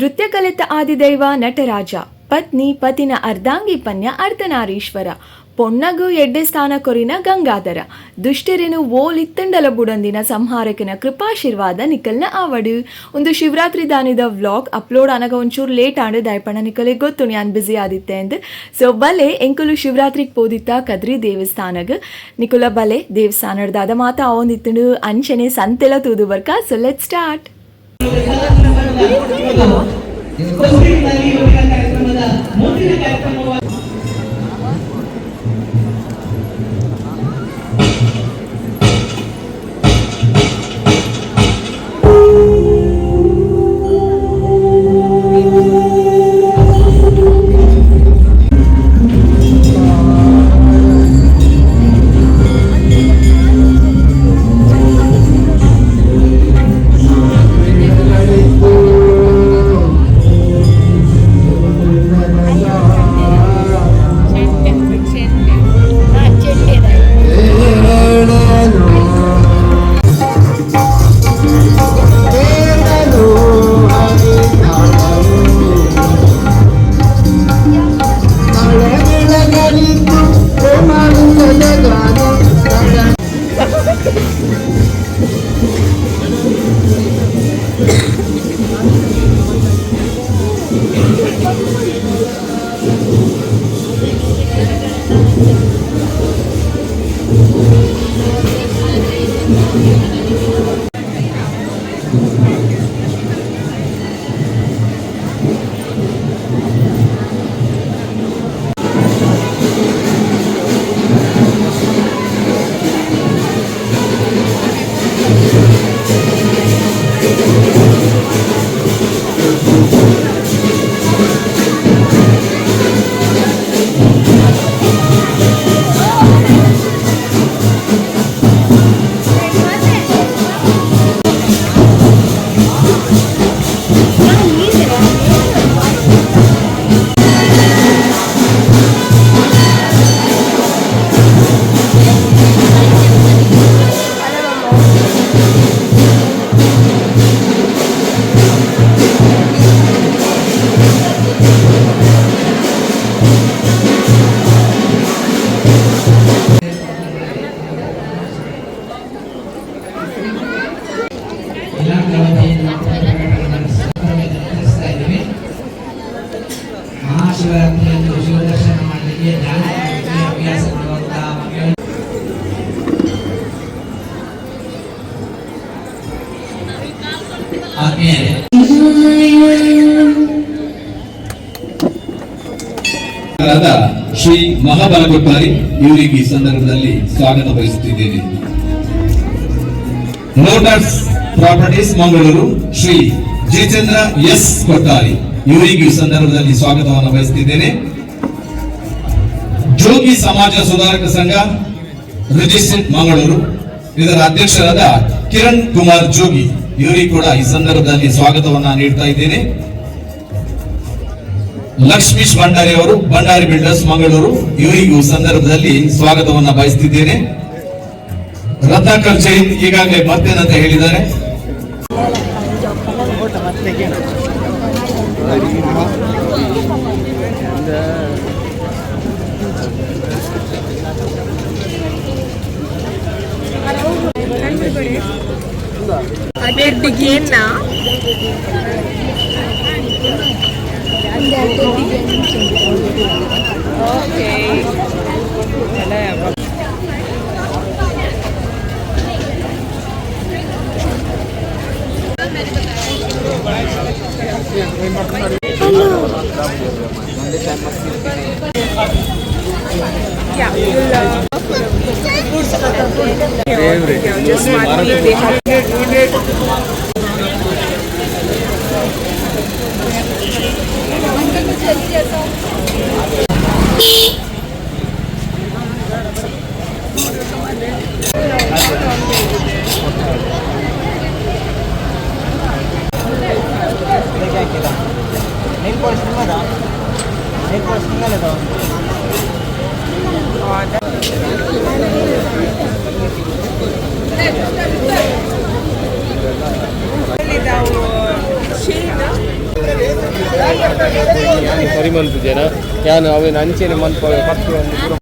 ನೃತ್ಯ ಕಲಿತ ಆದಿದೈವ ನಟರಾಜ, ಪತ್ನಿ ಪತಿನ ಅರ್ಧಾಂಗಿ ಪನ್ಯ ಅರ್ಧನಾರೀಶ್ವರ, ಪೊಣ್ಣಗು ಎಡ್ಡೆ ಸ್ಥಾನ ಕೊರಿನ ಗಂಗಾಧರ, ದುಷ್ಟರೆನು ಓಲಿತ್ತಂಡಲ ಬುಡಂದಿನ ಸಂಹಾರಕನ ಕೃಪಾಶೀರ್ವಾದ ನಿಕಲ್ನ ಆವಡು. ಒಂದು ಶಿವರಾತ್ರಿ ದಾನಿದ ವ್ಲಾಗ್ ಅಪ್ಲೋಡ್ ಅನಗ ಒಂಚೂರು ಲೇಟ್ ಆಂಡ್. ದಯಪಣ ನಿಕಲೆ ಗೊತ್ತು ಯಾನ್ ಬಿಸಿ ಆದಿತ್ತೆ ಅಂದ್. ಸೊ ಬಲೆ, ಎಂಕುಲು ಶಿವರಾತ್ರಿಗೆ ಪೋದಿತ್ತ ಕದ್ರಿ ದೇವಸ್ಥಾನಗ್. ನಿಕುಲ ಬಲೆ, ದೇವಸ್ಥಾನದ ಮಾತ ಆವೊಂದಿತ್ತುಂಡು, ಅಂಚನೆ ಸಂತೆಲ ತೂದು ಬರ್ಕ. So let's start. ಕೋವಿಡ್ನಲ್ಲಿ ಇವತ್ತಿನ ಕಾರ್ಯಕ್ರಮದ ಮುಂದಿನ ಕಾರ್ಯಕ್ರಮವಾಗಿ ಇಲಾಖೆ ವತಿಯಿಂದ ತಿಳಿಸ್ತಾ ಇದ್ದೀವಿ. ಮಹಾಶಿವರಾತ್ರಿಯಂದು ಶಿವದರ್ಶನ ಮಾಡಲಿಕ್ಕೆ, ಧ್ಯಾನ ಮಾಡಲಿಕ್ಕೆ, ಅಭ್ಯಾಸ ಮಾಡುವಂತಹ ಮಕ್ಕಳು. ಆತ್ಮೀಯರೇ, ಆದ ಶ್ರೀ ಮಹಾಬಲ ಕೊಟ್ಟಾರಿ ಇವರಿಗೆ ಈ ಸಂದರ್ಭದಲ್ಲಿ ಸ್ವಾಗತ ಬಯಸುತ್ತಿದ್ದೇನೆ. Lotus Properties, Mangaluru, Shri Jayachandra S Kottari ಇವರಿಗೆ ಈ ಸಂದರ್ಭದಲ್ಲಿ ಸ್ವಾಗತವನ್ನು ಬಯಸುತ್ತಿದ್ದೇನೆ. ಜೋಗಿ ಸಮಾಜ ಸುಧಾರಕ ಸಂಘ, ರಿಜಿಸ್ಟರ್ಡ್, ಮಂಗಳೂರು, ಇದರ ಅಧ್ಯಕ್ಷರಾದ ಕಿರಣ್ ಕುಮಾರ್ ಜೋಗಿ ಇವರಿಗೆ ಕೂಡ ಈ ಸಂದರ್ಭದಲ್ಲಿ ಸ್ವಾಗತವನ್ನ ನೀಡ್ತಾ ಇದ್ದೇನೆ. ಲಕ್ಷ್ಮೀಶ್ ಭಂಡಾರಿ ಅವರು, ಭಂಡಾರಿ ಬಿಲ್ಡರ್ಸ್, ಮಂಗಳೂರು, ಇವರಿಗೂ ಸಂದರ್ಭದಲ್ಲಿ ಸ್ವಾಗತವನ್ನ ಬಯಸ್ತಿದ್ದೇನೆ. ರತ್ನಾಕರ್ ಜೈನ್ ಈಗಾಗಲೇ ಬರ್ತೇನಂತ ಹೇಳಿದ್ದಾರೆ. Yeah, you'll, just one week they have. Nail polish ನಿಮ್ಮದಾ? Nail polish ನಿಮ್ಮಲ್ಲದ? Shade. ಸರಿ ಮನ್ಪುಜೇನ ಯಾನು ಅವೇನು ಅಂಚೆನೆ ಮನ್ಪ ಪತ್ತು ಒಂದು ಪೂರ.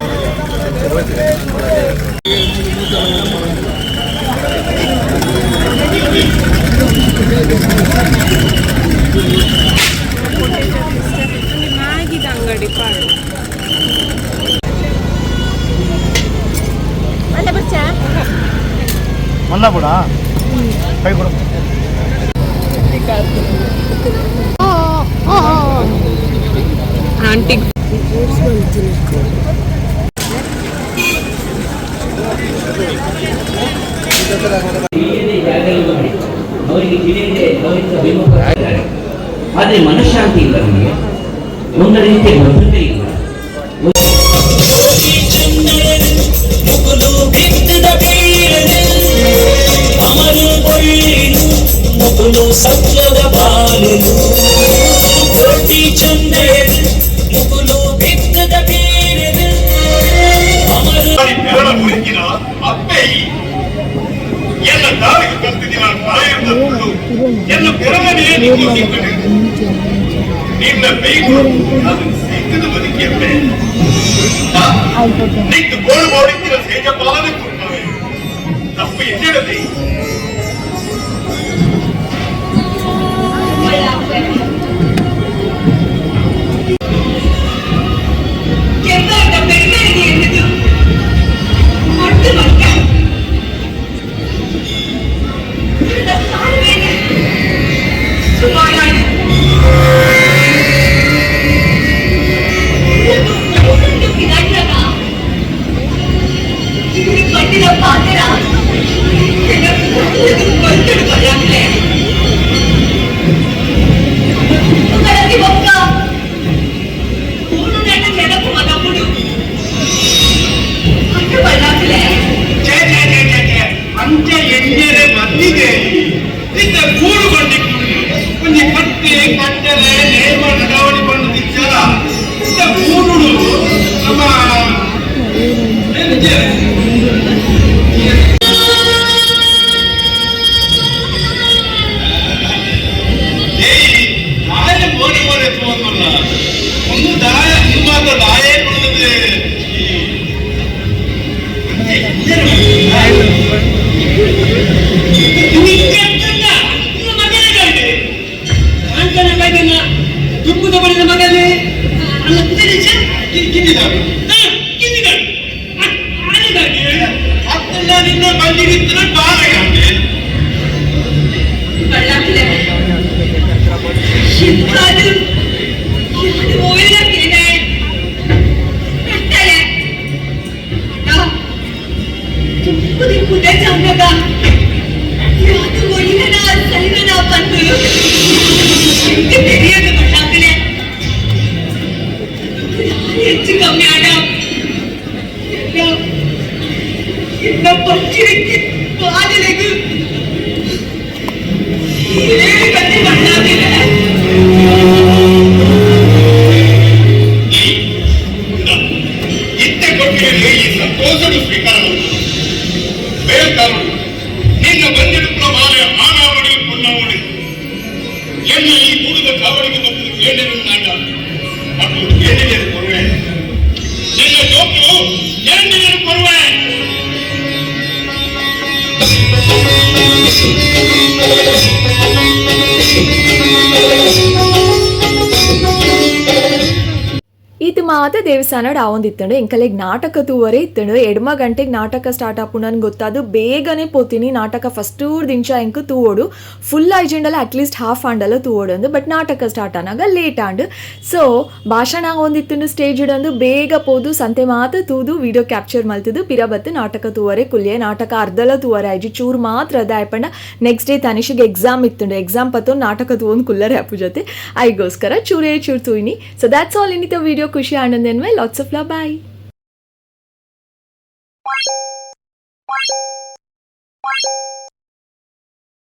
ಅಂಗಡಿ ಪಾಡು. ಮಲ್ಲ ಕೂಡ ಕೈ ಕೊಡು. ಆಂಟಿ. ಜಾಗರೂಕತೆ ಅವರಿಗೆ ತಿಳಿಯದೆ ಅವರಿಂದ ವಿಮುಖರಾಗಿದ್ದಾರೆ. ಆದರೆ ಮನಃಶಾಂತಿ ಇಲ್ಲ ನಮಗೆ, ಒಂದು ರೀತಿಯ ಭದ್ರತೆ ಇಲ್ಲ. ಸತ್ವದ ಬಾಲುಲು ಕೋಟಿ ಚಂದೇರು ಮುಕುಲು ಬಿತ್ತದ ಬೀರರು ಅಮರು ಬೆರಳ ಮುರುಕಿನ ಅಪ್ಪೆ ಎಲ್ಲ ದಾರಿಗೆ ಕಲ್ತಿದ್ದೀನ ತಾಯಿಯಿಂದ ತುಳ್ಳು ಎಲ್ಲ ಬೆರಳನೆಯೇ ನಿಂತು ಸಿಕ್ಕಡೆ ನಿನ್ನ ಬೈಗು ಅದು ಸಿಕ್ಕದ ಬದುಕಿಯಪ್ಪೆ. ನಿಂತು ಗೋಳು ಮಾಡಿದ್ದಿನ ಸೇಜ ಪಾಲನೆ ಕೊಡ್ತವೆ ತಪ್ಪು ಎಲ್ಲಿಡದೆ. ಛೇ ಛೇ ಛೇ ಛೇ ಛೇ, ಅಂಚ ಎಣ್ಣೆರೆ ಬಂದಿದೆ. ಇತ್ತ ಗೂಡು ಬಂಡಿ ಒಂಜಿ ಕಟ್ಟಿ ಕಟ್ಟಲೆ ನೇಮ ನಡಾವಳಿ ಬಂದು ದಿಚ್ಚಲ ಇತ್ತ ಗೂಡು ನಮ್ಮ ಎಂಚೆ? ಏಯ್, ದಾಯ ಮೋರೆ ಮೋರೆ ತೋಂದುಲ್ಲ ಒಂದು ದಾಯ ನಿಮ್ಮಾತ ದಾಯೇ ಕೊಡದೆ. ದುಪ್ಪುದ ಬಳಿದ ಮಗನೇ ಅಲ್ಲ. ಅತ್ತಲ್ಲ ನಿನ್ನ ಬಂದಿಗಿತ್ತಿನ ಬಾರಗಂತೆ. ಹೆಚ್ಚು ಕಮ್ಮಿ ಆಡ ಪಂಚಿರಕ್ಕೆ ಬಾಲನೆಗು ಏಳು ಕತ್ತಿ ಬಣ್ಣಾಗಿಲ್ಲ. ಇತ್ತೆ ಕೊಟ್ಟಿರಲಿ, ಈ ಸಂತೋಷನು ಸ್ವೀಕಾರ ಬೇಲ್ಕಾರು. ನಿನ್ನ ಬಂದಿಡುವ ಬಾಲೆ ಆನಾವಡಿ ಪೊನ್ನಾವಡಿ ಎನ್ನ ಈ ಗೂಡದ ಕಾವಳಿಗೆ ಬಂದು ಕೇಳಿರು ನಾಡ ಅప్పుడు ಕೇಳಿದರು ಕೊರುವೆ. ನಿನ್ನ ಜೋಕು ಕೇಳಿದರು ಕೊರುವೆ. ಈತ ಮಾತ ದೇವಸ್ಥಾನಡ್ ಆವೊಂದಿತ್ತಂಡು. ಎಂಕಲೆಗ್ ನಾಟಕ ತೂವರೆ ಇತ್ತಂಡು. ಎಡ್ಮ ಗಂಟೆಗೆ ನಾಟಕ ಸ್ಟಾರ್ಟ್ ಆಪುಂಡು ಗೊತ್ತಾದು ಬೇಗನೆ ಪೋತೀನಿ. ನಾಟಕ ಫಸ್ಟ್ ದಿಂಚ ಎಂಕ್ ತೂವೊಡು. ಫುಲ್ ಐಜೆಂಡಲ at least half ಆಂಡಲ ತೂವೊಡು ಅಂದು. ಬಟ್ ನಾಟಕ ಸ್ಟಾರ್ಟ್ ಆನಾಗ ಲೇಟ್ ಆಂಡ್. ಸೊ ಭಾಷಣ ಆವೊಂದಿತ್ತಂಡು ಸ್ಟೇಜ್ ಇಡಂದು. ಬೇಗ ಪೋದು ಸಂತೆ ಮಾತ ತೂದು ವಿಡಿಯೋ ಕ್ಯಾಪ್ಚರ್ ಮಲ್ತದು ಪಿರ ಬತ್ತು ನಾಟಕ ತೂವರೆ ಕುಲ್ಯೆ. ನಾಟಕ ಅರ್ಧಲ ತೂವರೆ ಆಯ್ಜಿ, ಚೂರು ಮಾತ್ರ ಅದ. ನೆಕ್ಸ್ಟ್ ಡೇ ತನಿಷಿಗೆ ಎಕ್ಸಾಮ್ ಇತ್ತಂಡು. ಎಕ್ಸಾಮ್ ಪತ್ತೊಂದು ನಾಟಕ ತೂವೊಂದು ಕುಲ್ಲರೆ ಅಪ್ಪು ಜೊತೆ ಐಗೋಸ್ಕರ ಚೂರೇ ಚೂರು ತೂಯಿನಿ. So that's all. ಇನ್ನಿತ video ಖುಷಿ ಆನಂದ. Lots of love, bye.